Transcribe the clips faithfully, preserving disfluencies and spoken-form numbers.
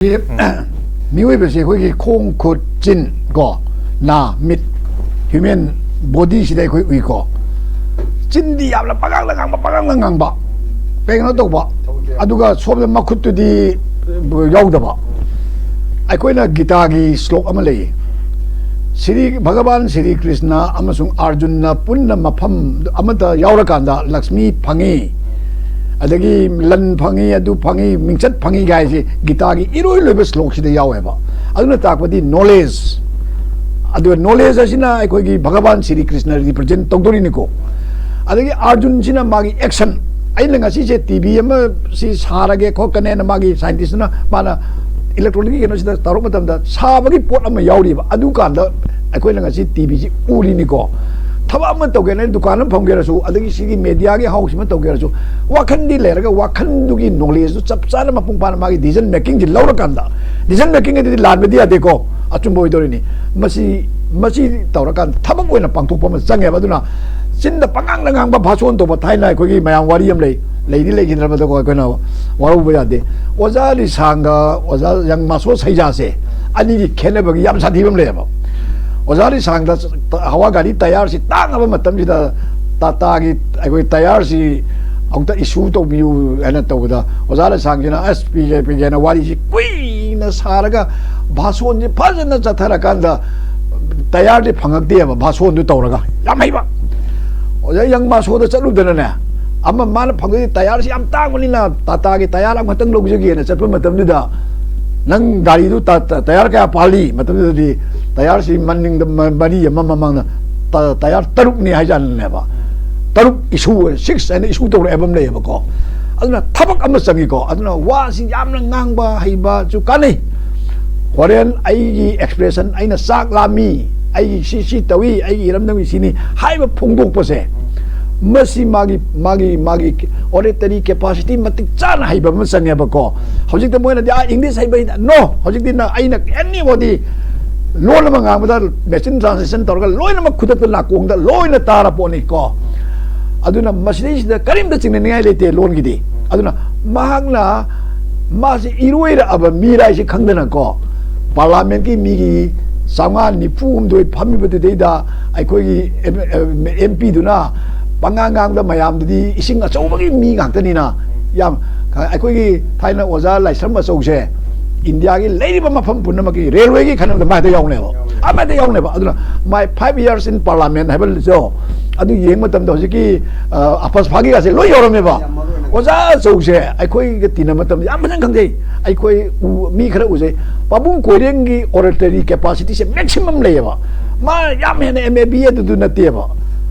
ꯃꯤꯑꯣꯏꯕꯁꯦ ꯑꯩꯈꯣꯏꯒꯤ ꯈꯣꯡ, ꯈꯨꯠ, ꯆꯤꯟ, ꯀꯣ, ꯅꯥ, ꯃꯤꯠ, human body ꯁꯤꯗ ꯑꯩꯈꯣꯏ ꯎꯏꯀꯣ꯫ ꯆꯤꯟꯗꯤ ꯌꯥꯝꯅ ꯄꯉꯥꯡꯗ ꯉꯥꯡꯕ, ꯄꯉꯥꯡꯗ ꯉꯥꯡꯕ, ꯀꯩꯅꯣ ꯇꯧꯕ, ꯑꯗꯨꯒ ꯁꯣꯝꯗ ꯃꯈꯨꯠꯇꯨꯗꯤ ꯌꯥꯎꯗꯕ꯫ ꯑꯩꯈꯣꯏꯅ ꯒꯤꯇꯥꯒꯤ ꯁ꯭ꯂꯣꯛ ꯑꯃ ꯂꯩꯌꯦ, ꯁ꯭ꯔꯤ ꯚꯒꯕꯥꯟ ꯁ꯭ꯔꯤ ꯀ꯭ꯔꯤꯁꯅ ꯑꯃꯁꯨꯡ ꯑꯥꯔꯖꯨꯟꯅ ꯄꯨꯟꯅ ꯃꯐꯝ ꯑꯃꯗ ꯌꯥꯎꯔꯀꯥꯟꯗ ꯂꯛꯁꯃꯤ ꯐꯪꯉꯤ, ꯑꯗꯒꯤ ꯂꯟ ꯐꯪꯉꯤ, ꯑꯗꯨ ꯐꯪꯉꯤ, ꯃꯤꯡꯆꯠ ꯐꯪꯉꯤ ꯍꯥꯏꯁꯦ ꯒꯤꯇꯥꯒꯤ ꯏꯔꯣꯏ ꯂꯣꯏꯕ ꯁ꯭ꯂꯣꯛꯁꯤꯗ ꯌꯥꯎꯋꯦꯕ꯫ ꯑꯗꯨꯅ ꯇꯥꯛꯄꯗꯤ ꯅꯣꯂꯦꯖ꯫ ꯑꯗꯨꯒ ꯅꯣꯂꯦꯖ ꯑꯁꯤꯅ ꯑꯩꯈꯣꯏꯒꯤ ꯚꯒꯕꯥꯟ ꯁ꯭ꯔꯤ ꯀ꯭ꯔꯤꯁꯅ ꯔꯤꯄ꯭ꯔꯖꯦꯟ ꯇꯧꯗꯣꯔꯤꯅꯤꯀꯣ꯫ ꯑꯗꯒꯤ ꯑꯥꯔꯖꯨꯟꯁꯤꯅ ꯃꯥꯒꯤ ꯑꯦꯛꯁꯟ, ꯑꯩꯅ ꯉꯁꯤꯁꯦ ꯇꯤ ꯚꯤ ꯑꯃ ꯁꯤ ꯁꯥꯔꯒꯦ ꯈꯣꯠꯀꯅꯦꯅ ꯃꯥꯒꯤ ꯁꯥꯏꯟꯇꯤꯁꯅ, ꯃꯥꯅ ꯏꯂꯦꯛꯇ꯭ꯔꯣꯅꯤꯛꯀꯤ ꯀꯩꯅꯣꯁꯤꯗ ꯇꯧꯔꯛꯄ ꯃꯇꯝꯗ ꯁꯥꯕꯒꯤ ꯄꯣꯠ ꯑꯃ ꯌꯥꯎꯔꯤꯕ, ꯑꯗꯨꯀꯥꯟꯗ ꯑꯩꯈꯣꯏꯅ ꯉꯁꯤ ꯇꯤ ꯚꯤꯁꯤ ꯎꯔꯤꯅꯤꯀꯣ꯫ ꯊꯕꯛ ꯑꯃ ꯇꯧꯒꯦꯅ ꯗꯨꯀꯥꯟ ꯑꯃ ꯐꯝꯒꯦꯔꯁꯨ, ꯑꯗꯒꯤ ꯁꯤꯒꯤ ꯃꯦꯗꯤꯌꯥꯒꯤ ꯍꯥꯎꯁ ꯑꯃ ꯇꯧꯒꯦꯔꯁꯨ, ꯋꯥꯈꯜꯗꯤ ꯂꯩꯔꯒ ꯋꯥꯈꯜꯗꯨꯒꯤ ꯅꯣꯂꯦꯖꯇꯨ ꯆꯞ ꯆꯥꯅ ꯃꯄꯨꯡ ꯐꯥꯅ ꯃꯥꯒꯤ ꯗꯤꯁꯤꯖꯟ ꯃꯦꯀꯤꯡꯁꯤ ꯂꯧꯔꯀꯥꯟꯗ, ꯗꯤꯁꯤꯖꯟ ꯃꯦꯀꯤꯡ ꯑꯗꯨꯗꯤ ꯂꯥꯟꯕꯗꯤ ꯌꯥꯗꯦꯀꯣ, ꯑꯆꯨꯝꯕ ꯑꯣꯏꯗꯣꯔꯤꯅꯤ꯫ ꯃꯁꯤ, ꯃꯁꯤ ꯇꯧꯔꯀꯥꯟꯗ ꯊꯕꯛ ꯑꯣꯏꯅ ꯄꯥꯡꯊꯣꯛꯄ ꯑꯃ ꯆꯪꯉꯦꯕ꯫ ꯑꯗꯨꯅ ꯆꯤꯟꯗ ꯄꯉꯥꯡꯗ ꯉꯥꯡꯕ ꯚꯥꯁꯣꯟ ꯇꯧꯕ, ꯊꯥꯏꯅ ꯑꯩꯈꯣꯏꯒꯤ ꯃꯌꯥꯝ ꯋꯥꯔꯤ ꯑꯃ ꯂꯩ, ꯂꯩꯗꯤ ꯂꯩꯈꯤꯗ꯭ꯔꯕꯗꯀꯣ, ꯑꯩꯈꯣꯏꯅ ꯋꯥꯔꯧꯕ ꯌꯥꯗꯦ꯫ ꯑꯣꯖꯥ ꯂꯤꯁꯥꯡꯒ ꯑꯣꯖꯥ ꯌꯪꯃꯥꯁꯣ ꯁꯩꯖꯥꯁꯦ ꯑꯅꯤꯒꯤ ꯈꯦꯠꯅꯕꯒꯤ ꯌꯥꯝ ꯁꯥꯊꯤꯕ ꯑꯃ ꯂꯩꯌꯦꯕ꯫ ꯑꯣꯖꯥ ꯂꯤꯁꯥꯡꯗ ꯍꯋꯥ ꯒꯥꯔꯤ ꯇꯌꯥꯔꯁꯤ ꯇꯥꯡꯉꯕ ꯃꯇꯝꯁꯤꯗ ꯇꯥꯇꯥꯒꯤ ꯑꯩꯈꯣꯏ ꯇꯌꯥꯔꯁꯤ ꯑꯃꯨꯛꯇ ꯏꯁꯨ ꯇꯧꯕꯤꯌꯨ ꯍꯥꯏꯅ ꯇꯧꯕꯗ, ꯑꯣꯖꯥ ꯂꯤꯁꯥꯡꯁꯤꯅ ꯑꯁ ꯄꯤꯒꯦ ꯄꯤꯒꯦꯅ ꯋꯥꯔꯤꯁꯤ ꯀꯨꯏꯅ ꯁꯥꯔꯒ ꯚꯥꯁꯣꯟꯁꯤ ꯐꯖꯅ ꯆꯠꯊꯔꯀꯥꯟꯗ ꯇꯌꯥꯔꯗꯤ ꯐꯪꯉꯛꯇꯦꯕ, ꯚꯥꯁꯣꯟꯗꯨ ꯇꯧꯔꯒ꯫ ꯌꯥꯝ ꯍꯩꯕ꯫ ꯑꯣꯖꯥ ꯌꯪꯃꯥꯁꯣꯗ ꯆꯠꯂꯨꯗꯅꯅꯦ, ꯑꯃ ꯃꯥꯅ ꯐꯪꯗꯣꯏꯁꯦ ꯇꯌꯥꯔꯁꯤ ꯌꯥꯝ ꯇꯥꯡꯕꯅꯤꯅ ꯇꯥꯇꯥꯒꯤ ꯇꯌꯥꯔ ꯑꯃꯈꯛꯇꯪ ꯂꯧꯖꯒꯦꯅ ꯆꯠꯄ ꯃꯇꯝꯗꯨꯗ, "ꯅꯪ ꯒꯥꯔꯤꯗꯨ ꯇ-, ꯇ-, ꯇꯌꯥꯔ ꯀꯌꯥ ꯄꯥꯜꯂꯤ?" ꯃꯇꯝꯗꯨꯗꯗꯤ ꯇꯌꯥꯔꯁꯤ ꯃꯅꯤꯡꯗ ꯃ-, ꯃꯔꯤ ꯑꯃ, ꯃꯃꯥꯡꯗ ꯇ-, ꯇꯌꯥꯔ ꯇꯔꯨꯛꯅꯤ ꯍꯥꯏꯖꯥꯠꯅꯦꯕ꯫ ꯇꯔꯨꯛ ꯏꯁꯨ, ꯁꯤꯛꯁ ꯍꯥꯏꯅ ꯏꯁꯨ ꯇꯧꯔꯛꯑꯦꯕ ꯑꯃ ꯂꯩꯌꯦꯕꯀꯣ꯫ ꯑꯗꯨꯅ ꯊꯕꯛ ꯑꯃ ꯆꯪꯉꯤꯀꯣ꯫ ꯑꯗꯨꯅ ꯋꯥꯁꯤ ꯌꯥꯝꯅ ꯉꯥꯡꯕ ꯍꯩꯕꯁꯨ ꯀꯥꯟꯅꯩ꯫ ꯍꯣꯔꯦꯟ ꯑꯩꯒꯤ ꯑꯦꯛꯁꯄ꯭ꯔꯦꯁꯟ, ꯑꯩꯅ ꯆꯥꯛ ꯂꯥꯝꯃꯤ, ꯑꯩꯒꯤ ꯁꯤ, ꯁꯤ ꯇꯧꯏ, ꯑꯩꯒꯤ ꯏꯔꯝꯗꯝꯒꯤ ꯁꯤꯅꯤ ꯍꯥꯏꯕ ꯐꯣꯡꯗꯣꯛꯄꯁꯦ, ꯃꯁꯤ ꯃꯥꯒꯤ, ꯃꯥꯒꯤ, ꯃꯥꯒꯤ ꯑꯣꯔꯦꯇꯔꯤ ꯀꯦꯄꯥꯁꯤꯇꯤ ꯃꯇꯤꯛ ꯆꯥꯅ ꯍꯩꯕ ꯑꯃ ꯆꯪꯉꯦꯕꯀꯣ꯫ ꯍꯧꯖꯤꯛꯇ ꯃꯣꯏꯅꯗꯤ, "ꯑꯥ, ꯏꯪꯂꯤꯁ ꯍꯩꯕ ꯍꯩ-," no, ꯍꯧꯖꯤꯛꯇꯤ ꯅ-, ꯑꯩꯅ ꯑꯦꯅꯤꯕꯣꯗꯤ ꯂꯣꯟ ꯑꯃ ꯉꯥꯡꯕꯗ ꯃꯦꯆꯤꯟ ꯇ꯭ꯔꯥꯟꯁꯂꯦꯁꯟ ꯇꯧꯔꯒ ꯂꯣꯏꯅꯃꯛ ꯈꯨꯗꯛꯇ ꯅꯥꯀꯣꯡꯗ ꯂꯣꯏꯅ ꯇꯥꯔ ꯄꯣꯠꯅꯤꯀꯣ꯫ ꯑꯗꯨꯅ ꯃꯁꯤꯗꯩꯁꯤꯗ ꯀꯔꯤꯝꯇ ꯆꯤꯡꯅꯅꯤꯡꯉꯥꯏ ꯂꯩꯇꯦ ꯂꯣꯟꯒꯤꯗꯤ꯫ ꯑꯗꯨꯅ ꯃꯍꯥꯛꯅ ꯃꯥꯁꯤ ꯏꯔꯣꯏꯔꯛꯑꯕ ꯃꯤꯔꯥꯏꯁꯤ ꯈꯪꯗꯅꯀꯣ, ꯄꯥꯔꯂꯥꯃꯦꯟꯠꯀꯤ ꯃꯤꯒꯤ ꯆꯥꯝꯃꯉꯥ ꯅꯤꯐꯨ ꯍꯨꯝꯗꯣꯏ ꯐꯝꯃꯤꯕꯗꯨꯗꯩꯗ ꯑꯩꯈꯣꯏꯒꯤ ꯑꯦꯝ ꯄꯤꯗꯨꯅ ꯄꯉꯥꯡ ꯉꯥꯡꯕꯗ ꯃꯌꯥꯝꯗꯨꯗꯤ ꯏꯁꯤꯡ ꯑꯆꯧꯕꯒꯤ ꯃꯤ ꯉꯥꯛꯇꯅꯤꯅ, ꯌꯥꯝ ꯑꯩꯈꯣꯏꯒꯤ ꯊꯥꯏꯅ ꯑꯣꯖꯥ ꯂꯥꯏꯁ꯭ꯔꯝ ꯑꯆꯧꯁꯦ ꯏꯟꯗꯤꯌꯥꯒꯤ ꯂꯩꯔꯤꯕ ꯃꯐꯝ ꯄꯨꯝꯅꯃꯛꯀꯤ ꯔꯦꯜꯋꯦꯒꯤ ꯈꯟꯅꯕꯗ ꯃꯥ ꯍꯦꯛꯇ ꯌꯥꯎꯅꯦꯕ, ꯑꯃ ꯍꯦꯛꯇ ꯌꯥꯎꯅꯦꯕ꯫ ꯑꯗꯨꯅ my five years in parliament ꯍꯥꯏꯕꯗꯣ ꯑꯗꯨ ꯌꯦꯡꯕ ꯃꯇꯝꯗ ꯍꯧꯖꯤꯛꯀꯤ ꯑ, ꯑꯐꯁ ꯐꯥꯒꯤꯒꯁꯦ ꯂꯣꯏ ꯌꯧꯔꯝꯃꯦꯕ꯫ ꯑꯣꯖꯥ ꯑꯆꯧꯁꯦ ꯑꯩꯈꯣꯏꯒ ꯇꯤꯟꯅꯕ ꯃꯇꯝꯗ ꯌꯥꯝ ꯐꯖꯅ ꯈꯪꯖꯩ꯫ ꯑꯩꯈꯣꯏ ꯎ- ꯃꯤ ꯈꯔ ꯎꯖꯩ꯫ ꯄꯥꯕꯨꯡ ꯀꯣꯏꯔꯦꯡꯒꯤ oratory capacityꯁꯦ maximum ꯂꯩꯌꯦꯕ꯫ ꯃꯥ ꯌꯥꯝ ꯍꯦꯟꯅ ꯑꯦꯝ ꯑꯦ ꯕꯤ ꯑꯦ ꯑꯗꯨꯗꯨ ꯅꯠꯇꯦꯕ꯫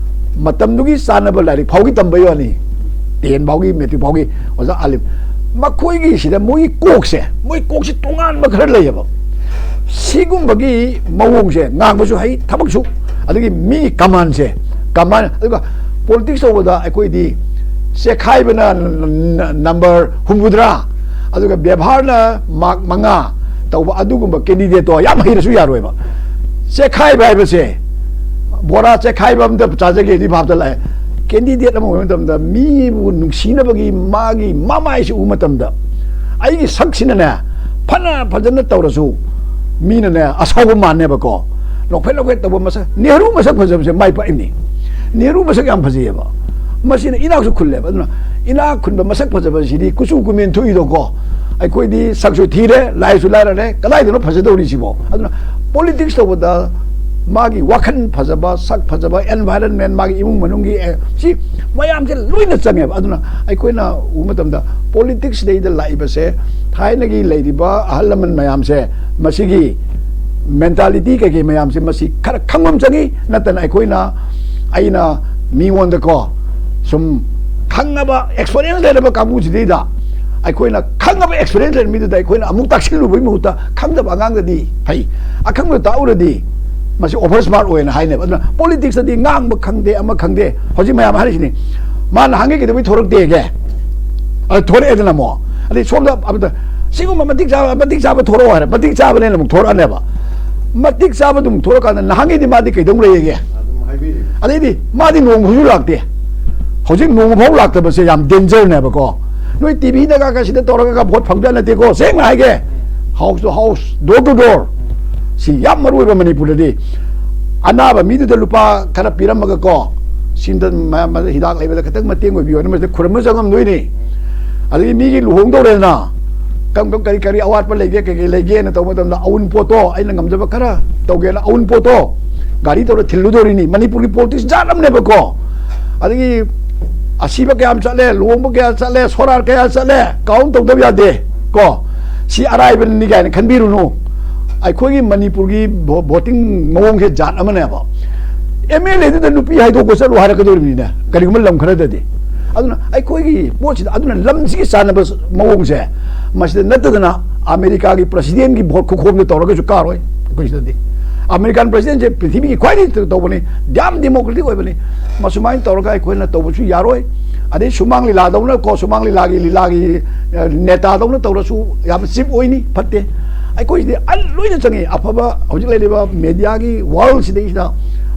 ꯃꯇꯝꯗꯨꯒꯤ ꯆꯥꯟꯅꯕ ꯂꯥꯏꯔꯤꯛ ꯐꯥꯎꯒꯤ ꯇꯝꯕꯩ ꯋꯥꯅꯤ, ꯇꯦꯟ ꯐꯥꯎꯒꯤ, ꯃꯦꯇ꯭ꯔꯤꯛ ꯐꯥꯎꯒꯤ ꯑꯣꯖꯥ ꯑꯥꯂꯤꯝ꯫ ꯃꯈꯣꯏꯒꯤꯁꯤꯗ ꯃꯣꯏꯒꯤ ꯀꯣꯛꯁꯦ, ꯃꯣꯏ ꯀꯣꯛꯁꯦ ꯇꯣꯉꯥꯟꯕ ꯈꯔ ꯂꯩꯌꯦꯕ꯫ ꯁꯤꯒꯨꯝꯕꯒꯤ ꯃꯑꯣꯡꯁꯦ ꯉꯥꯡꯕꯁꯨ ꯍꯩ, ꯊꯕꯛꯁꯨ, ꯑꯗꯒꯤ ꯃꯤ ꯀꯃꯥꯟꯁꯦ, ꯀꯃꯥꯟ, ꯑꯗꯨꯒ ꯄꯣꯂꯤꯇꯤꯛꯁ ꯇꯧꯕꯗ ꯑꯩꯈꯣꯏꯗꯤ ꯆꯦꯈꯥꯏꯕꯅ ꯅꯝꯕꯔ ꯍꯨꯝꯐꯨꯇꯔꯥ, ꯑꯗꯨꯒ ꯕꯦꯕꯥꯔꯅ ꯃꯥꯔꯛ ꯃꯉꯥ ꯇꯧꯕ ꯑꯗꯨꯒꯨꯝꯕ ꯀꯦꯟꯗꯤꯗꯦꯠꯇꯣ ꯌꯥꯝ ꯍꯩꯔꯁꯨ ꯌꯥꯔꯣꯏꯕ꯫ ꯆꯦꯈꯥꯏꯕ ꯍꯥꯏꯕꯁꯦ, ꯕꯣꯔꯥ ꯆꯦꯈꯥꯏꯕ ꯑꯝꯇ ꯆꯥꯖꯒꯦ ꯑꯗꯨꯏ ꯚꯥꯞꯇ ꯂꯥꯛꯑꯦ꯫ ꯀꯦꯟꯗꯤꯗꯦꯠ ꯑꯃ ꯑꯣꯏꯕ ꯃꯇꯝꯗ ꯃꯤꯕꯨ ꯅꯨꯡꯁꯤꯅꯕꯒꯤ ꯃꯥꯒꯤ ꯃꯃꯥꯏꯁꯤ ꯎꯕ ꯃꯇꯝꯗ ꯑꯩꯒꯤ ꯁꯛꯁꯤꯅꯅꯦ, ꯐꯅ ꯐꯖꯅ ꯇꯧꯔꯁꯨ ꯃꯤꯅꯅꯦ ꯑꯁꯥꯎꯕ ꯃꯥꯟꯅꯦꯕꯀꯣ꯫ ꯅꯣꯛꯐꯦꯠ ꯅꯣꯛꯐꯦꯠ ꯇꯧꯕ ꯃꯁꯛ, ꯅꯦꯍꯔꯨ ꯃꯁꯛ ꯐꯖꯕꯁꯦ ꯃꯥꯏ ꯄꯥꯛꯏꯅꯤ꯫ ꯅꯦꯍꯔꯨ ꯃꯁꯛ ꯌꯥꯝ ꯐꯖꯩꯌꯦꯕ꯫ ꯃꯁꯤꯅ ꯏꯅꯥꯛꯁꯨ ꯈꯨꯜꯂꯦꯕ꯫ ꯑꯗꯨꯅ ꯏꯅꯥꯛ ꯈꯨꯟꯕ ꯃꯁꯛ ꯐꯖꯕꯁꯤꯗꯤ ꯀꯨꯆꯨ ꯀꯨꯃꯦꯟ ꯊꯣꯛꯏꯗꯣꯀꯣ꯫ ꯑꯩꯈꯣꯏꯗꯤ ꯁꯛꯁꯨ ꯊꯤꯔꯦ, ꯂꯥꯏꯁꯨ ꯂꯥꯏꯔꯔꯦ, ꯀꯗꯥꯏꯗꯅꯣ ꯐꯖꯗꯧꯔꯤꯁꯤꯕꯣ? ꯑꯗꯨꯅ ꯄꯣꯂꯤꯇꯤꯛꯁ ꯇꯧꯕꯗ ꯃꯥꯒꯤ ꯋꯥꯈꯜ ꯐꯖꯕ, ꯁꯛ ꯐꯖꯕ, environment, ꯃꯥꯒꯤ ꯏꯃꯨꯡ ꯃꯅꯨꯡꯒꯤ, ꯑꯦ, ꯁꯤ ꯃꯌꯥꯝꯁꯦ ꯂꯣꯏꯅ ꯆꯪꯉꯦꯕ꯫ ꯑꯗꯨꯅ ꯑꯩꯈꯣꯏꯅ ꯎꯕ ꯃꯇꯝꯗ ꯄꯣꯂꯤꯇꯤꯛꯁꯗꯩꯗ ꯂꯥꯛꯏꯕꯁꯦ, ꯊꯥꯏꯅꯒꯤ ꯂꯩꯔꯤꯕ ꯑꯍꯜ ꯂꯃꯟ ꯃꯌꯥꯝꯁꯦ, ꯃꯁꯤꯒꯤ ꯃꯦꯟꯇꯥꯂꯤꯇꯤ ꯀꯩꯀꯩ ꯃꯌꯥꯝꯁꯦ, ꯃꯁꯤ ꯈꯔ ꯈꯪꯕ ꯑꯃ ꯆꯪꯉꯤ꯫ ꯅꯠꯇꯅ ꯑꯩꯈꯣꯏꯅ, ꯑꯩꯅ ꯃꯤꯉꯣꯟꯗꯀꯣ, ꯁꯨꯝ ꯈꯪꯉꯕ, ꯑꯦꯛꯁꯄꯔꯤꯌꯦꯟꯁ ꯂꯩꯔꯕ ꯀꯥꯡꯕꯨꯁꯤꯗꯩꯗ ꯑꯩꯈꯣꯏꯅ ꯈꯪꯉꯕ, ꯑꯦꯛꯁꯄꯔꯤꯌꯦꯟꯁ ꯂꯩꯔꯕ ꯃꯤꯗꯨꯗ ꯑꯩꯈꯣꯏꯅ ꯑꯃꯨꯛ ꯇꯥꯛꯁꯤꯜꯂꯨꯕꯒꯤ ꯃꯍꯨꯠꯇ, ꯈꯪꯗꯕ ꯑꯉꯥꯡꯗꯗꯤ ꯐꯩ, ꯑꯈꯪꯕꯗ ꯇꯥꯛꯎꯔꯗꯤ ꯃꯁꯤ ꯑꯣꯚꯔ ꯁ꯭ꯃꯥꯔꯠ ꯑꯣꯏꯅ ꯍꯥꯏꯅꯦꯕ꯫ ꯑꯗꯨꯅ ꯄꯣꯂꯤꯇꯤꯛꯁꯇꯗꯤ ꯉꯥꯡꯕ ꯈꯪꯗꯦ, ꯑꯃ ꯈꯪꯗꯦ, ꯍꯧꯖꯤꯛ ꯃꯌꯥꯝ ꯍꯥꯏꯔꯤꯁꯤꯅꯤ, "ꯃꯥ ꯅꯍꯥꯟꯒꯩ ꯀꯩꯗꯧꯕꯩ ꯊꯣꯔꯛꯇꯦꯒꯦ?" ꯑꯗ ꯊꯣꯔꯛꯑꯦꯗꯅ ꯑꯃꯨꯛ꯫ ꯑꯗꯩ ꯁꯣꯝꯗ ꯑꯃꯗ, "ꯁꯤꯒꯨꯝꯕ ꯃꯇꯤꯛ ꯆꯥꯕ, ꯃꯇꯤꯛ ꯆꯥꯕ ꯊꯣꯔꯛꯑꯣ" ꯍꯥꯏꯔꯦ, ꯃꯇꯤꯛ ꯆꯥꯕꯅꯦꯅ ꯑꯃꯨꯛ ꯊꯣꯔꯛꯑꯅꯦꯕ꯫ ꯃꯇꯤꯛ ꯆꯥꯕꯗꯨ ꯑꯃꯨꯛ ꯊꯣꯔꯛꯑꯀꯥꯟꯗ, "ꯅꯍꯥꯟꯒꯩꯗꯤ ꯃꯥꯗꯤ ꯀꯩꯗꯧ ꯂꯩꯌꯦꯒꯦ?" ꯑꯗꯩꯗꯤ, "ꯃꯥꯗꯤ ꯅꯣꯡꯃ ꯐꯥꯎꯁꯨ ꯂꯥꯛꯇꯦ, ꯍꯧꯖꯤꯛ ꯅꯣꯡꯃ ꯐꯥꯎ ꯂꯥꯛꯇꯕꯁꯦ ꯌꯥꯝ ꯗꯦꯟꯖꯔꯅꯦꯕꯀꯣ"꯫ ꯅꯣꯏ ꯇꯤꯚꯤꯗꯒ ꯁꯤꯗ ꯇꯧꯔꯒ ꯚꯣꯠ ꯐꯪꯗ ꯅꯠꯇꯦꯀꯣ, ꯁꯦꯡꯅ ꯍꯥꯏꯒꯦ꯫ House to house, door to door, ꯁꯤ ꯌꯥꯝ ꯃꯔꯨ ꯑꯣꯏꯕ ꯃꯅꯤꯄꯨꯔꯗꯗꯤ꯫ ꯑꯅꯥꯕ ꯃꯤꯗꯨꯗ ꯂꯨꯄꯥ ꯈꯔ ꯄꯤꯔꯝꯃꯒ ꯀꯣ, ꯁꯤꯝꯇ ꯃ-, ꯃ-, ꯍꯤꯗꯥꯛ ꯂꯩꯕꯗ ꯈꯤꯇꯪ ꯃꯇꯦꯡ ꯑꯣꯏꯕꯤꯌꯣꯅ ꯃꯁꯤꯗ ꯈꯨꯔꯨꯝꯕ ꯆꯪꯉꯝꯗꯣꯏꯅꯤ꯫ ꯑꯗꯒꯤ ꯃꯤꯒꯤ ꯂꯨꯍꯣꯡꯗꯧꯔꯦꯗꯅ, ꯀꯔꯝ ꯀꯔꯝ, ꯀꯔꯤ ꯀꯔꯤ ꯑꯋꯥꯠꯄ ꯂꯩꯒꯦ, ꯀꯩ ꯀꯩ ꯂꯩꯒꯦꯅ ꯇꯧꯕ ꯃꯇꯝꯗ, ꯑꯎꯟꯄꯣꯠꯇꯣ, ꯑꯩꯅ ꯉꯝꯖꯕ ꯈꯔ ꯇꯧꯒꯦꯅ ꯑꯎꯟꯄꯣꯠꯇꯣ ꯒꯥꯔꯤ ꯇꯧꯔ ꯊꯤꯜꯂꯨꯗꯣꯔꯤꯅꯤ꯫ ꯃꯅꯤꯄꯨꯔꯒꯤ politics ꯖꯥꯠ ꯑꯃꯅꯦꯕꯀꯣ꯫ ꯑꯗꯒꯤ ꯑꯁꯤꯕ ꯀꯌꯥꯝ ꯆꯠꯂꯦ, ꯂꯨꯍꯣꯡꯕ ꯀꯌꯥ ꯆꯠꯂꯦ, ꯁꯣꯔꯥꯔ ꯀꯌꯥ ꯆꯠꯂꯦ, count ꯇꯧꯗꯕ ꯌꯥꯗꯦ ꯀꯣ꯫ ꯁꯤ ꯑꯔꯥꯏꯕꯅꯤ ꯀꯥꯏꯅ ꯈꯟꯕꯤꯔꯨꯅꯨ꯫ ꯑꯩꯈꯣꯏꯒꯤ ꯃꯅꯤꯄꯨꯔꯒꯤ ꯚꯣ-, voting ꯃꯑꯣꯡꯁꯦ ꯖꯥꯠ ꯑꯃꯅꯦꯕ꯫ MLAꯗꯨꯗ ꯅꯨꯄꯤ ꯍꯥꯏꯗꯣꯛꯄ ꯆꯠꯂꯣ ꯍꯥꯏꯔꯛꯀꯗꯧꯔꯤꯕꯅꯤꯅꯦ, ꯀꯔꯤꯒꯨꯝꯕ ꯂꯝ ꯈꯔꯗꯗꯤ꯫ ꯑꯗꯨꯅ ꯑꯩꯈꯣꯏꯒꯤ ꯄꯣꯠꯁꯤꯗ, ꯑꯗꯨꯅ ꯂꯝꯁꯤꯒꯤ ꯆꯥꯟꯅꯕ ꯃꯑꯣꯡꯁꯦ, ꯃꯁꯤꯗ ꯅꯠꯇꯗꯅ ꯑꯃꯦꯔꯤꯀꯥꯒꯤ presidentꯀꯤ vote ꯈꯨꯈꯣꯝꯗ ꯇꯧꯔꯒꯁꯨ ꯀꯥꯔꯣꯏ ꯑꯩꯈꯣꯏ ꯁꯤꯗꯗꯤ꯫ American presidentꯁꯦ ꯄ꯭ꯔꯤꯊꯤꯕꯤꯒꯤ ꯈ꯭ꯋꯥꯏꯗꯒꯤ ꯇꯧꯕꯅꯤ, ꯌꯥꯝ democratic ꯑꯣꯏꯕꯅꯤ꯫ ꯃꯁꯨꯃꯥꯏꯅ ꯇꯧꯔꯒ ꯑꯩꯈꯣꯏꯅ ꯇꯧꯕꯁꯨ ꯌꯥꯔꯣꯏ꯫ ꯑꯗꯩ ꯁꯨꯃꯥꯡ ꯂꯤꯂꯥꯗꯧꯅ ꯀꯣ, ꯁꯨꯃꯥꯡ ꯂꯤꯂꯥꯒꯤ, ꯂꯤꯂꯥꯒꯤ, ꯑ, ꯅꯦꯇꯥꯗꯧꯅ ꯇꯧꯔꯁꯨ ꯌꯥꯝ cheap ꯑꯣꯏꯅꯤ, ꯐꯠꯇꯦ꯫ ꯑꯩꯈꯣꯏꯁꯤꯗꯤ ꯑ-, ꯂꯣꯏꯅ ꯆꯪꯉꯤ꯫ ꯑꯐꯕ ꯍꯧꯖꯤꯛ ꯂꯩꯔꯤꯕ mediaꯒꯤ worldꯁꯤꯗꯩꯁꯤꯗ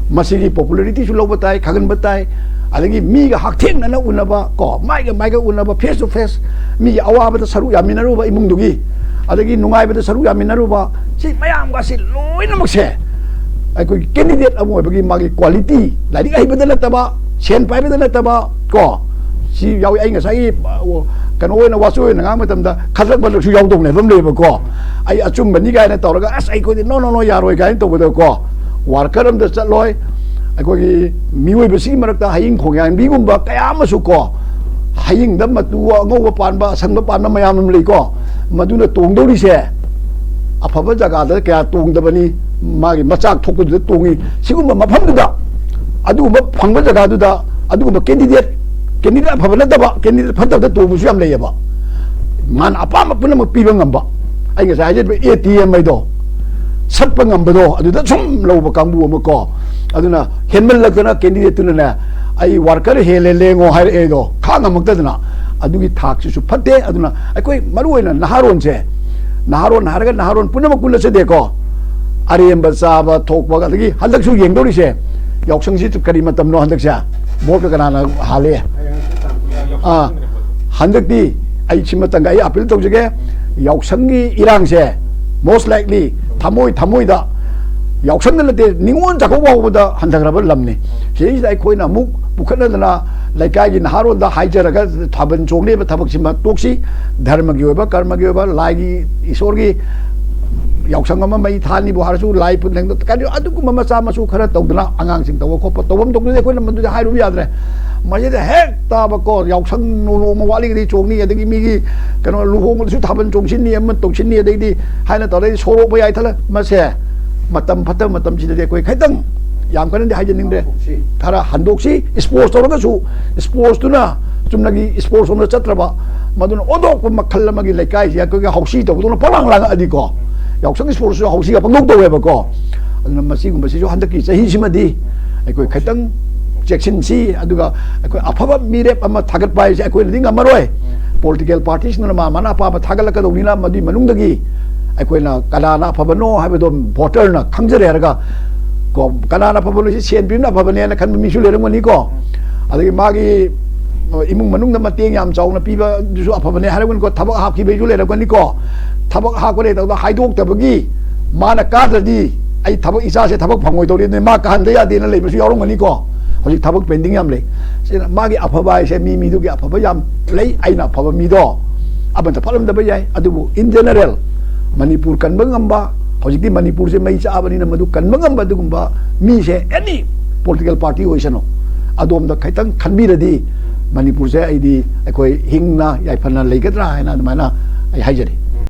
ꯃꯁꯤꯒꯤ popularityꯁꯨ ꯂꯧꯕ ꯇꯥꯏ, ꯈꯪꯍꯟꯕ ꯇꯥꯏ꯫ ꯑꯗꯒꯤ ꯃꯤꯒ ꯍꯛꯊꯦꯡꯅꯅ ꯎꯅꯕ ꯀꯣ, ꯃꯥꯏꯒ ꯃꯥꯏꯒ ꯎꯅꯕ, face to face, ꯃꯤꯒꯤ ꯑꯋꯥꯕꯗ ꯁꯔꯨꯛ ꯌꯥꯃꯤꯟꯅꯔꯨꯕ ꯏꯃꯨꯡꯗꯨꯒꯤ, ꯑꯗꯒꯤ ꯅꯨꯡꯉꯥꯏꯕꯗ ꯁꯔꯨꯛ ꯌꯥꯃꯤꯟꯅꯔꯨꯕ, ꯁꯤ ꯃꯌꯥꯝꯒꯁꯤ ꯂꯣꯏꯅꯃꯛꯁꯦ ꯑꯩꯈꯣꯏꯒꯤ candidate ꯑꯃ ꯑꯣꯏꯕꯒꯤ ꯃꯥꯒꯤ quality, ꯂꯥꯏꯔꯤꯛ ꯍꯩꯕꯗ ꯅꯠꯇꯕ, ꯁꯦꯟ ꯄꯥꯏꯕꯗ ꯅꯠꯇꯕ ꯀꯣ, ꯁꯤ ꯌꯥꯎꯏ꯫ ꯑꯩ ꯉꯁꯥꯏꯒꯤ, ꯑ, ꯀꯩꯅꯣ ꯑꯣꯏꯅ, ꯋꯥꯆꯣꯏ ꯑꯣꯏꯅ ꯉꯥꯡꯕ ꯃꯇꯝꯗ ꯈꯗ꯭ꯔꯛ ꯃꯗ꯭ꯔꯛꯁꯨ ꯌꯥꯎꯗꯧꯅꯦꯕ ꯑꯃ ꯂꯩꯌꯦꯕꯀꯣ꯫ ꯑꯩ ꯑꯆꯨꯝꯕꯅꯤ ꯀꯥꯏꯅ ꯇꯧꯔꯒ, "ꯑꯁ, ꯑꯩꯈꯣꯏꯗꯤ no, no, no, ꯌꯥꯔꯣꯏ" ꯀꯥꯏꯅ ꯇꯧꯕꯗꯀꯣ, worker ꯑꯝꯇ ꯆꯠꯂꯣꯏ꯫ ꯑꯩꯈꯣꯏꯒꯤ ꯃꯤꯑꯣꯏꯕꯁꯤꯒꯤ ꯃꯔꯛꯇ ꯍꯌꯤꯡ ꯈꯣꯡꯌꯥꯟꯕꯤꯒꯨꯝꯕ ꯀꯌꯥ ꯑꯃꯁꯨ ꯀꯣ, ꯍꯌꯤꯡꯗ ꯃꯇꯨ ꯑꯉꯧꯕ ꯄꯥꯟꯕ, ꯑꯁꯪꯕ ꯄꯥꯟꯕ ꯃꯌꯥꯝ ꯑꯃ ꯂꯩꯀꯣ, ꯃꯗꯨꯅ ꯇꯣꯡꯗꯧꯔꯤꯁꯦ ꯑꯐꯕ ꯖꯒꯥꯗ ꯀꯌꯥ ꯇꯣꯡꯗꯕꯅꯤ, ꯃꯥꯒꯤ ꯃꯆꯥꯛ ꯊꯣꯛꯄꯗꯨꯗ ꯇꯣꯡꯉꯤ꯫ ꯁꯤꯒꯨꯝꯕ ꯃꯐꯝꯗꯨꯗ, ꯑꯗꯨꯒꯨꯝꯕ ꯐꯪꯕ ꯖꯒꯥꯗꯨꯗ, ꯑꯗꯨꯒꯨꯝꯕ candidate, candidate ꯑꯐꯕ ꯅꯠꯇꯕ, candidate ꯐꯠꯇꯕꯗ ꯇꯣꯡꯕꯁꯨ ꯌꯥꯝ ꯂꯩꯌꯦꯕ꯫ ꯃꯥꯅ ꯑꯄꯥꯝꯕ ꯄꯨꯝꯅꯃꯛ ꯄꯤꯕ ꯉꯝꯕ, ꯑꯩ ꯉꯁꯥꯏ ꯍꯥꯏꯖꯔꯤꯕ ATM ꯍꯥꯏꯗꯣ, ꯁꯠꯄ ꯉꯝꯕꯗꯣ, ꯑꯗꯨꯗ ꯁꯨꯝ ꯂꯧꯕ ꯀꯥꯡꯕꯨ ꯑꯃ ꯀꯣ꯫ ꯑꯗꯨꯅ ꯍꯦꯟꯃꯜꯂꯛꯇꯅ candidateꯇꯨꯅꯅꯦ, "ꯑꯩ worker ꯍꯦꯜꯂꯦ, ꯂꯦꯡꯉꯣ" ꯍꯥꯏꯔꯛꯑꯦꯗꯣ, ꯈꯥꯡ ꯉꯝꯃꯛꯇꯗꯅ꯫ ꯑꯗꯨꯒꯤ ꯊꯥꯛꯁꯤꯁꯨ ꯐꯠꯇꯦ꯫ ꯑꯗꯨꯅ ꯑꯩꯈꯣꯏ ꯃꯔꯨ ꯑꯣꯏꯅ ꯅꯍꯥꯔꯣꯟꯁꯦ, ꯅꯍꯥꯔꯣꯟ ꯍꯥꯏꯔꯒ ꯅꯍꯥꯔꯣꯟ ꯄꯨꯝꯅꯃꯛꯄꯨ ꯅꯠꯆꯗꯦꯀꯣ, ꯑꯔꯦꯝꯕ ꯆꯥꯕ ꯊꯣꯛꯄ, ꯑꯗꯒꯤ ꯍꯟꯗꯛꯁꯨ ꯌꯦꯡꯗꯧꯔꯤꯁꯦ, ꯌꯥꯎꯁꯪꯁꯤ ꯀꯔꯤ ꯃꯇꯝꯅꯣ ꯍꯟꯗꯛꯁꯦ? ꯚꯣꯠꯀ ꯀꯅꯥꯅ ꯍꯥꯜꯂꯤ? ꯑꯥ, ꯍꯟꯗꯛꯇꯤ ꯑꯩ ꯁꯤꯃꯇꯪꯒ ꯑꯩ ꯑꯥꯄꯤꯜ ꯇꯧꯖꯒꯦ, ꯌꯥꯎꯁꯪꯒꯤ ꯏꯔꯥꯡꯁꯦ most likely ꯊꯃꯣꯏ ꯊꯃꯣꯏꯗ, ꯌꯥꯎꯁꯪꯗ ꯅꯠꯇꯦ, ꯅꯤꯉꯣꯜ ꯆꯥꯛꯀꯧꯕ ꯍꯧꯕꯗ ꯍꯟꯊꯈ꯭ꯔꯕ ꯂꯝꯅꯤ꯫ ꯁꯤꯗꯩꯁꯤꯗ ꯑꯩꯈꯣꯏꯅ ꯑꯃꯨꯛ ꯄꯨꯈꯠꯅꯗꯅ ꯂꯩꯀꯥꯏꯒꯤ ꯅꯍꯥꯔꯣꯜꯗ ꯍꯥꯏꯖꯔꯒ ꯊꯥꯕꯜ ꯆꯣꯡꯂꯤꯕ ꯊꯕꯛꯁꯤꯃ ꯇꯣꯛꯁꯤ꯫ ꯙꯔꯃꯒꯤ ꯑꯣꯏꯕ, ꯀꯔꯃꯒꯤ ꯑꯣꯏꯕ, ꯂꯥꯏꯒꯤ, ꯏꯁꯣꯔꯒꯤ ꯌꯥꯎꯁꯪ ꯑꯃ ꯃꯩ ꯊꯥꯅꯤꯕꯨ ꯍꯥꯏꯔꯁꯨ, ꯂꯥꯏ ꯄꯨꯟꯅ ꯀꯔꯤ ꯑꯗꯨꯒꯨꯝꯕ ꯃꯆꯥ ꯃꯁꯨ ꯈꯔ ꯇꯧꯗꯅ ꯑꯉꯥꯡꯁꯤꯡ ꯇꯧꯕ ꯈꯣꯠꯄ ꯇꯧꯐꯝ ꯊꯣꯛꯄꯗꯨꯗꯤ ꯑꯩꯈꯣꯏꯅ ꯃꯗꯨꯗꯤ ꯍꯥꯏꯔꯨꯕ ꯌꯥꯗ꯭ꯔꯦ꯫ ꯃꯁꯤꯗ ꯍꯦꯛ ꯇꯥꯕꯀꯣ, ꯌꯥꯎꯁꯪ ꯅꯣꯡꯃ ꯋꯥꯠꯂꯤꯉꯩꯗꯤ ꯆꯣꯡꯅꯤ, ꯑꯗꯒꯤ ꯃꯤꯒꯤ ꯀꯩꯅꯣ ꯂꯨꯍꯣꯡꯕꯗꯁꯨ ꯊꯥꯕꯜ ꯆꯣꯡꯁꯤꯟꯅꯤ, ꯑꯃ ꯇꯧꯁꯤꯟꯅꯤ, ꯑꯗꯩꯗꯤ ꯍꯥꯏꯅ ꯇꯧꯔꯗꯤ ꯁꯣꯔꯣꯛ ꯃꯌꯥꯏ ꯊꯠꯂ, ꯃꯁꯦ ꯃꯇꯝ ꯐꯠꯇꯕ ꯃꯇꯝꯁꯤꯗꯗꯤ ꯑꯩꯈꯣꯏ ꯈꯤꯇꯪ ꯌꯥꯝ ꯀꯟꯅꯗꯤ ꯍꯥꯏꯖꯅꯤꯡꯗ꯭ꯔꯦ꯫ ꯈꯔ ꯍꯟꯗꯣꯛꯁꯤ꯫ ꯏꯁꯄꯣꯔꯠꯁ ꯇꯧꯔꯒꯁꯨ ꯏꯁꯄꯣꯔꯠꯁꯇꯨꯅ ꯆꯨꯝꯅꯒꯤ ꯏꯁꯄꯣꯔꯠꯁ ꯔꯣꯝꯗ ꯆꯠꯇ꯭ꯔꯕ, ꯃꯗꯨꯅ ꯑꯣꯟꯊꯣꯛꯄ ꯃꯈꯜ ꯑꯃꯒꯤ ꯂꯩꯀꯥꯏꯁꯤ ꯑꯩꯈꯣꯏꯒꯤ ꯍꯥꯎꯁꯤ ꯇꯧꯕꯗꯧꯅ ꯄꯪꯂꯥꯡ ꯂꯥꯡꯉꯛꯑꯗꯤꯀꯣ, ꯌꯥꯎꯁꯪ ꯏꯁꯄꯣꯔꯠꯁꯁꯨ ꯍꯥꯎꯁꯤꯒ ꯄꯪꯇꯧ ꯇꯧꯋꯦꯕꯀꯣ꯫ ꯑꯗꯨꯅ ꯃꯁꯤꯒꯨꯝꯕꯁꯤꯁꯨ ꯍꯟꯗꯛꯀꯤ ꯆꯍꯤꯁꯤꯃꯗꯤ ꯑꯩꯈꯣꯏ ꯈꯤꯇꯪ ꯆꯦꯛꯁꯤꯟꯁꯤ꯫ ꯑꯗꯨꯒ ꯑꯩꯈꯣꯏ ꯑꯐꯕ ꯃꯤꯔꯦꯞ ꯑꯃ ꯊꯥꯒꯠꯄ ꯍꯥꯏꯁꯦ ꯑꯩꯈꯣꯏꯅꯗꯤ ꯉꯝꯃꯔꯣꯏ꯫ ꯄꯣꯂꯤꯇꯤꯀꯦꯜ ꯄꯥꯔꯇꯤꯁꯤꯡꯗꯨꯅ ꯃꯥ ꯃꯥꯅ ꯑꯄꯥꯝꯕ ꯊꯥꯒꯠꯂꯛꯀꯗꯧꯅꯤꯅ, ꯃꯗꯨꯒꯤ ꯃꯅꯨꯡꯗꯒꯤ ꯑꯩꯈꯣꯏꯅ ꯀꯅꯥꯅ ꯑꯐꯕꯅꯣ ꯍꯥꯏꯕꯗꯣ ꯚꯣꯇꯔꯅ ꯈꯪꯖꯔꯦ ꯍꯥꯏꯔꯒ ꯀꯣ, ꯀꯅꯥꯅ ꯑꯐꯕꯅꯣ, ꯁꯤ ꯁꯦꯟ ꯄꯤꯕꯅ ꯑꯐꯕꯅꯦꯅ ꯈꯟꯕ ꯃꯤꯁꯨ ꯂꯩꯔꯝꯒꯅꯤꯀꯣ꯫ ꯑꯗꯒꯤ ꯃꯥꯒꯤ, ꯑ, ꯏꯃꯨꯡ ꯃꯅꯨꯡꯗ ꯃꯇꯦꯡ ꯌꯥꯝ ꯆꯥꯎꯅ ꯄꯤꯕꯗꯨꯁꯨ ꯑꯐꯕꯅꯦ ꯍꯥꯏꯔꯝꯒꯅꯤꯀꯣ꯫ ꯊꯕꯛ ꯍꯥꯞꯈꯤꯕꯩꯁꯨ ꯂꯩꯔꯝꯒꯅꯤꯀꯣ꯫ ꯊꯕꯛ ꯍꯥꯞꯈ꯭ꯔꯦ ꯇꯧꯗ ꯍꯥꯏꯗꯣꯛꯇꯕꯒꯤ, ꯃꯥꯅ ꯀꯥꯗ꯭ꯔꯗꯤ ꯑꯩ ꯊꯕꯛ, ꯏꯆꯥꯁꯦ ꯊꯕꯛ ꯐꯪꯉꯣꯏꯗꯧꯔꯤ, ꯑꯗꯨꯅ ꯃꯥ ꯀꯥꯍꯟꯗ ꯌꯥꯗꯦꯅ ꯂꯩꯕꯁꯨ ꯌꯥꯎꯔꯝꯒꯅꯤꯀꯣ꯫ ꯍꯧꯖꯤꯛ ꯊꯕꯛ ꯄꯦꯟꯗꯤꯡ ꯌꯥꯝ ꯂꯩ꯫ ꯁꯤꯅ ꯃꯥꯒꯤ ꯑꯐꯕ ꯍꯥꯏꯁꯦ ꯃꯤ ꯃꯤꯗꯨꯒꯤ ꯑꯐꯕ ꯌꯥꯝ ꯂꯩ꯫ ꯑꯩꯅ ꯑꯐꯕ ꯃꯤꯗꯣ ꯑꯃꯇ ꯐꯠꯂꯝꯗꯕ ꯌꯥꯏ, ꯑꯗꯨꯕꯨ in general ꯃꯅꯤꯄꯨꯔ ꯀꯟꯕ ꯉꯝꯕ, ꯍꯧꯖꯤꯛꯇꯤ ꯃꯅꯤꯄꯨꯔꯁꯦ ꯃꯩ ꯆꯥꯛꯑꯕꯅꯤꯅ ꯃꯗꯨ ꯀꯟꯕ ꯉꯝꯕ ꯑꯗꯨꯒꯨꯝꯕ ꯃꯤꯁꯦ any political party ꯑꯣꯏꯁꯅꯨ, ꯑꯗꯣꯝꯗ ꯈꯤꯇꯪ ꯈꯟꯕꯤꯔꯗꯤ ꯃꯅꯤꯄꯨꯔꯁꯦ ꯑꯩꯗꯤ ꯑꯩꯈꯣꯏ ꯍꯤꯡꯅ ꯌꯥꯏꯐꯅ ꯂꯩꯒꯗ꯭ꯔꯥ ꯍꯥꯏꯅ ꯑꯗꯨꯃꯥꯏꯅ ꯑꯩ ꯍꯥꯏꯖꯔꯤ꯫